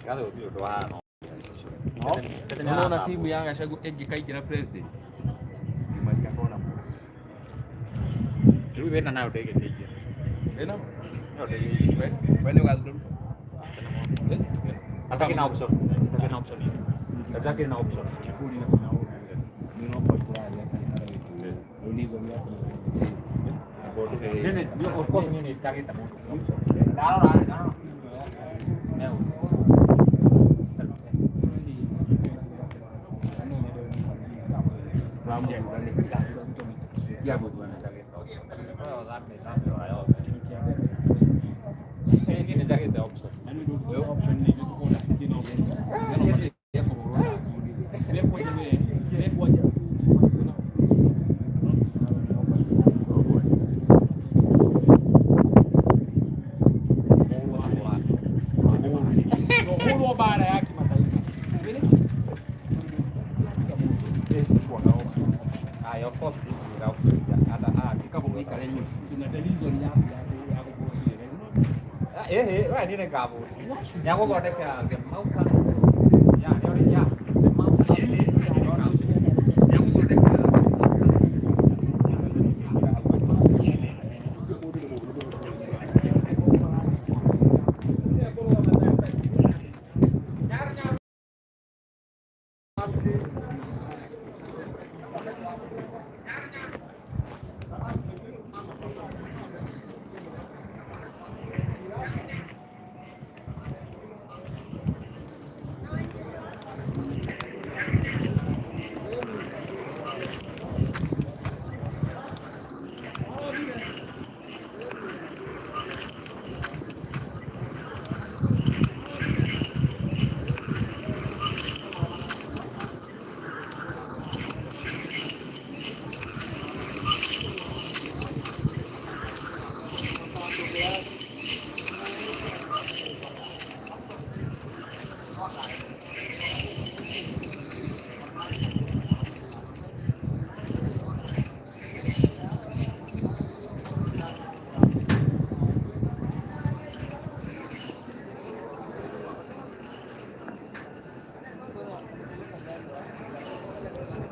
Rigathi gũtirĩ ũndũ wahana. Nona timu ya Gachagua ĩngĩkaingĩra president Kimani akona mũndũ. Rĩu thĩna nayo ndĩgĩkĩingĩra. Ĩno No ndĩgĩkĩingĩra. we nĩ ũgathura Ruto? Eh? Hatakĩrĩ na option. Hatakĩrĩ na option. Hatakĩrĩ na option. Of course niĩ nĩtagĩte mũndũ. Ndarora ndarora. Niĩ nĩnjagĩte option. Uhuru bara ya kimataifa. Aya, of course ndingiuga option. Hata ah, Eh, eh, we niĩ nĩngavũta. Nĩagũthondekera the mouse. Ya, nĩorĩ ya, the mouse. Nĩona ũcio. Nĩagũthondekera the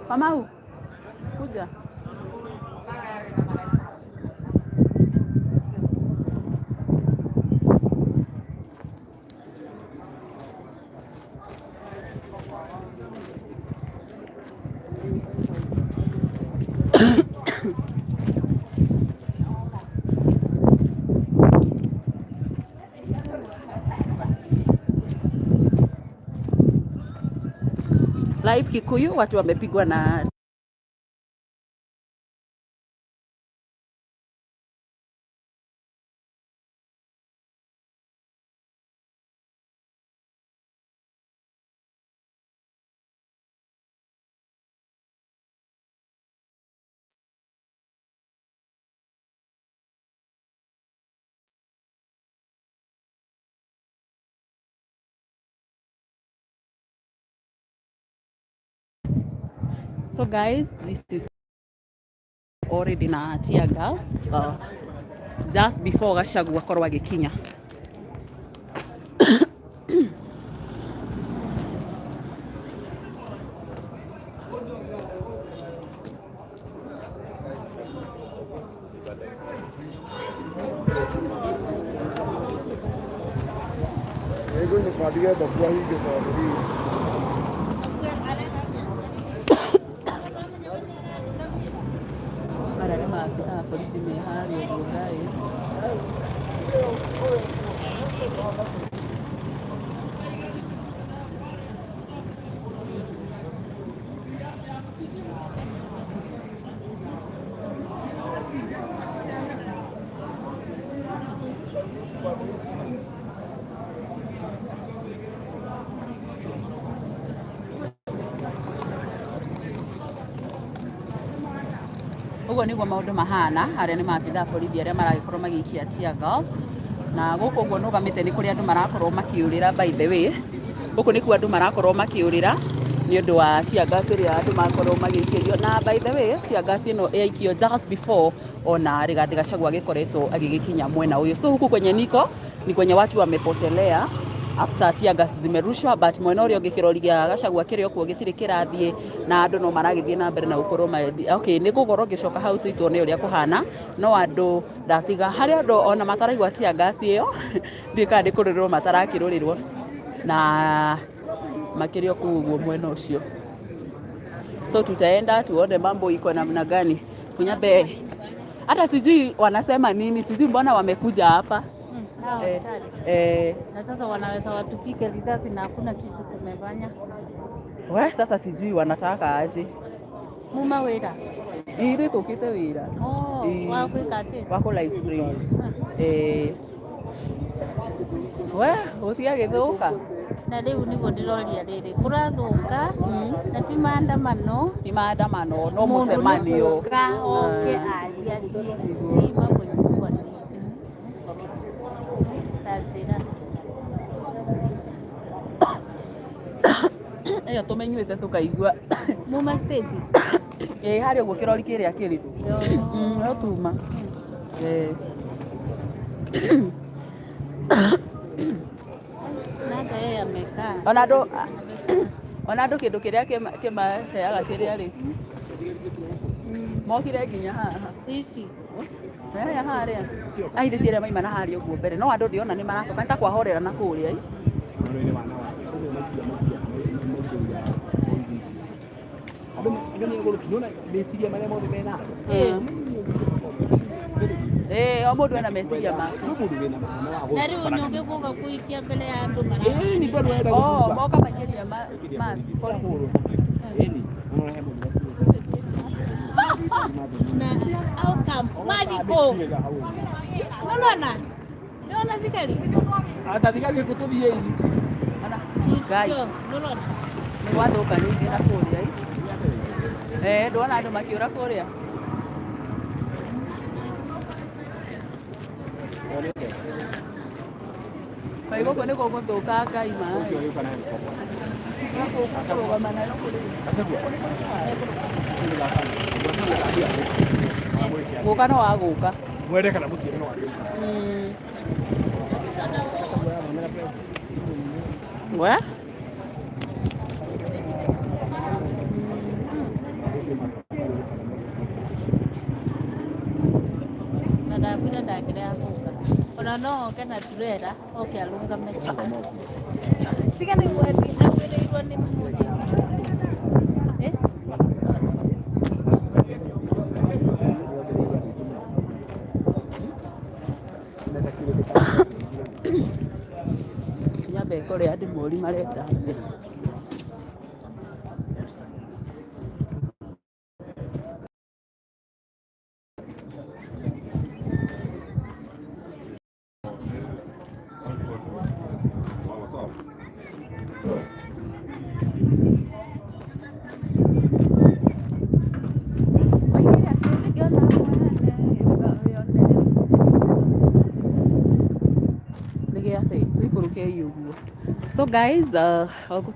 Kamau, kuja. Live Kikuyu watu wamepigwa na So guys, this is already na tear gas. Just before Gachagua akorwo agĩkinya. ਇਹ ਕੋਈ ਨਪਾਲੀਆ ਬੱਬੂਆ ਹੀ ਕਿਸਾਨ ਦੀ। Mara nĩ maabithaa a borithi me harĩa ũguo guys. Ũguo nĩguo maũndũ mahana arĩa nĩ maabithaa borithi arĩa maragĩkorwo magĩikia tear gas na gũkũ ũguo nũgamĩte nĩ kũrĩa andũ marakorwo makĩũrĩra. By the way, gũkũ nĩkuo andũ marakorwo makĩũrĩra nĩ ũndũ wa tear gas ĩrĩa andũ makorwo magĩikĩrio. Na by the way, tear gas ĩno yaikio just before ona Rigathi Gachagua agĩkoretwo agĩgĩkinya mwena ũyũ. So huku kwenye niko ni kwenye watu wamepotelea. After tear gas zimerushwa, but mwena ũrĩa ũngĩ kĩrori gĩa Gachagua kĩrĩ o kuo gĩtirĩ kĩrathiĩ na andũ no maragĩthiĩ na mbere na gũkorwo okay, nĩ ngũkorwo ngĩcoka hau tuone ũrĩa kũhana. No andũ ndatiga harĩ andũ ona mataraigua tear gas ĩyo, ndiũĩ kana nĩ kũrũrĩrwo matarakĩrũrĩrwo na makĩrĩ o kũu ũguo mwena ũcio. So tutaenda tuone mambo iko namna gani. Kunyabe hata sijui wanasema nini, sijui mbona wamekuja hapa. Hao Eh, hatari. eh, Na sasa wanaweza watupike risasi na hakuna kitu tumefanya. We, sasa sijui wanataka aje. Muma wira. Ithuĩ tũkĩte wĩra. Oh, Ĩĩ. wa gwĩka atĩ? Wa kũ live stream. Eh. We, gũtiagĩthũka. Na rĩu nĩguo ndĩroria rĩrĩ kũrathũka na ti maandamano. Ti maandamano no Mũndũ nĩ mũcemanio. gũka oke Ah. arie arie. Hii mambo ni kubwa ni. Ta njĩra. Ĩyo tũmenyuĩte tũkaigua. Muma stage. Ĩĩ harĩa ũguo kĩrori kĩrĩa kĩrĩ. Yo. No tuma. Eh. Na hata yeye amekaa. Ona andũ, ona andũ kĩndũ kĩrĩa kĩmaheaga kĩrĩa rĩ mokire nginya haha. Ici. Aya harĩa airĩtu arĩa maima na harĩa ũguo mbere no andũ ndĩrona nĩ maracoka nĩ ta kwahorera na kũrĩa ĩ. Andũ nĩ agũrũki, nĩwona meciria marĩa mothe menayo. Ĩĩ, o mũndũ ena meciria make. No mũndũ wĩna maana wa Na rĩu nĩ ũgũka kũikia mbere ya andũ Ĩĩ, nĩ tondũ wenda Oh, gũthumba. moka maingĩria ma ma borithi. Ĩni, ũrona he mũndũ na outcomes mathiko. Nĩũrona? Nĩwona thigari? Aca thigari gĩkũ tũthiĩi. Ona Ngai. Icio, nĩũrona? Nĩ gwathũka ningĩ na kũrĩa ĩ. Eh, ndwona andũ makĩũra kũrĩa. Kaĩ gũkũ nĩ gũgũthũka Ngai maĩ. Kũrũgama nayo kũrĩ. Gũka no wagũka. Mwende kana mũtiende no agĩũka. We? Na ndakwĩra ndangĩrega gũka. Ona no oke na turera oke arũgame. Tiga nĩ mwendi agwĩrĩirwo nĩ mũndũ. Eh? Nyambe ngore andũ mori marenda atĩa. Nĩgĩa atĩ tũikũrũkei ũguo. So guys,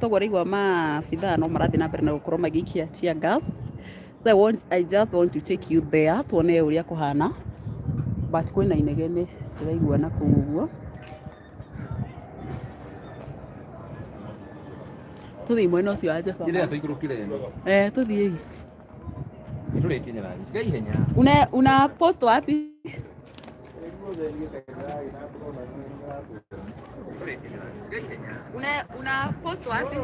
toguo ũraigua maabithaa no marathiĩ na mbere na gũkorwo magĩikia tear gas. So I just want to take you there tuone ũrĩa kũhana, but kwĩna inegene ndĩraigua na kũu ũguo. Tũthiĩ mwena ũcio wa Jeba. Njĩra tũikũrũkire ĩno. Eh, tũthiĩ. Tũrĩkinyĩra. Tiga ihenya. Una post wapi? Una post wapi?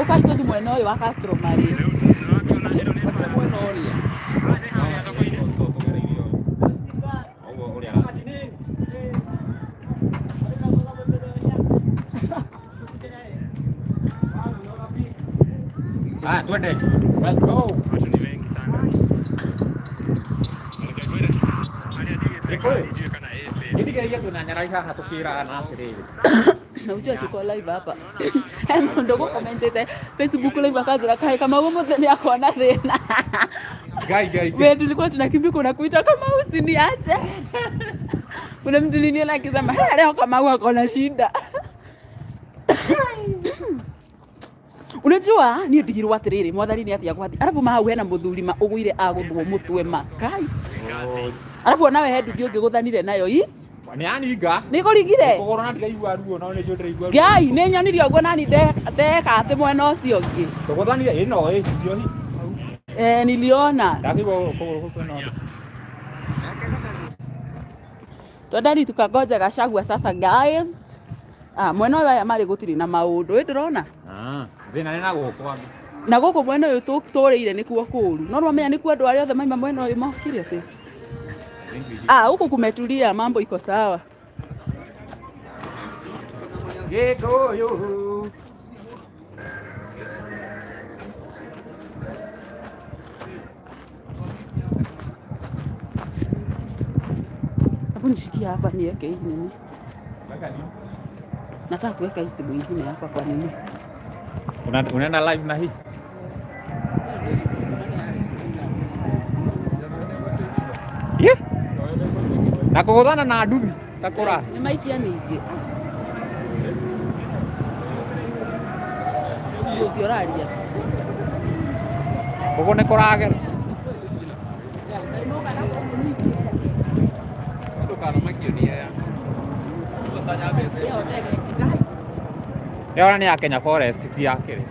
Ũkai tũthiĩ mwena ũyũ wa Castro Maria. Mwena ũrĩa. Ah, twende. Let's go. Watu ni wengi sana. Harĩa ndigĩte Gĩkũyũ. ndiũĩ kana ĩ safe. Gĩtigeria twĩna haha tũkĩraga atĩrĩrĩ. Na ujue tuko live hapa. He mũndũ gũkomentete Facebook live akanjĩra kaĩ Kamau ũmũthĩ nĩ akona thĩna. Ngai ngai. Wewe tulikuwa tunakimbia kuna kuita Kamau usiniache. Kuna mtu niniona akisema "Hey, leo Kamau ako na shida." Unajua niĩ ndigirwo atĩrĩrĩ, mwathani nĩ athiĩ gwathi arabu ma hau hena mũthuri ma ũgũire agũthwo mũtwe ma kai, arabu onawe he nduthi ũngĩgũthanire nayo i. Nĩ aninga. Nĩ kũringire. Kũgũrũ na ndiraigua ruo no nĩ njũĩ ndĩraigua ruo. Ngai nĩ nyonire ũguo nani ndeka atĩ mwena ũcio ũngĩ. Tũgũthanire ĩno ĩ ndio hi. Eh, niliona. Ndakĩigua kũgũrũ kũu kwĩna ũndũ. Twendeni tukangoja Gachagua sasa guys. Ah, mwena ũyũ aya marĩ gũtirĩ na maũndũ ĩ ndĩrona. Ah, thĩna nĩ na gũkũ angĩ. Na gũkũ mwena ũyũ tũrĩire nĩkuo kũũru, no nĩwamenya nĩkuo andũ arĩa othe maima mwena ũyũ mokire atĩ. Ah, huku kumetulia, mambo iko sawa. Gĩkũyũ. Hebu nishikie hapa niweke hii nini. Nataka kuweka hii simu ingine hapa kwa nini? Unaenda live na hii? Ye? Na kũgũthana na nduthi ta kũra. Nĩ maikia mĩingĩ. Ũndũ ũcio ũraria. Ũguo nĩ kũragera. Ndũkanamakio nĩ aya. Gũcanya mbeca. Ĩyo ndege. Ĩyo nĩ ya Kenya Forest ti ya kĩrĩ.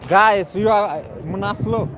Guys, you are mna slow.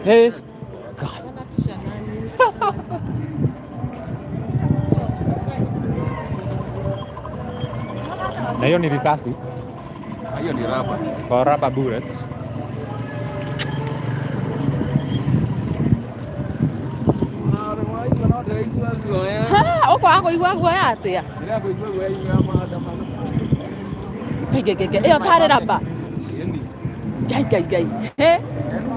Hey. Na hiyo ni risasi. Hiyo ni raba. Kwa rubber bullets. Ha, ũkwaga kũigua guoya atĩa? Ndĩrakũigua guoya inyuĩ maandamano. Ngai ngai ngai, ĩyo tarĩ raba. Ĩni. Ngai ngai ngai. He? Ĩno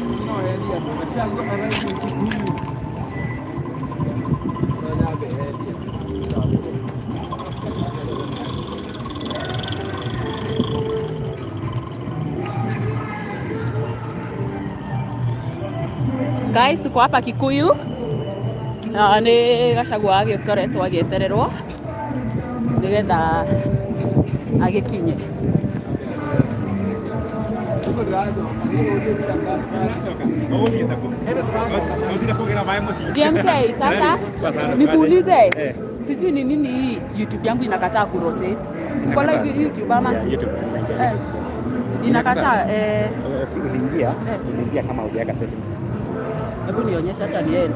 ĩno hendia andũ. Gachagua arriving Kikuyu. No nyambe hendia. Guys, tuko hapa Kikuyu. Na nĩ Gachagua agĩkoretwo agĩetererwo nĩgetha agĩkinye. DMK, sasa nikuulize, sijui ni nini hii YouTube yangu inakataa kurotate. Uko live YouTube ama? Eh, inakataa eh. Uliingia Eh. uliingia kama hujaweka setting. Hebu nionyeshe hata niende.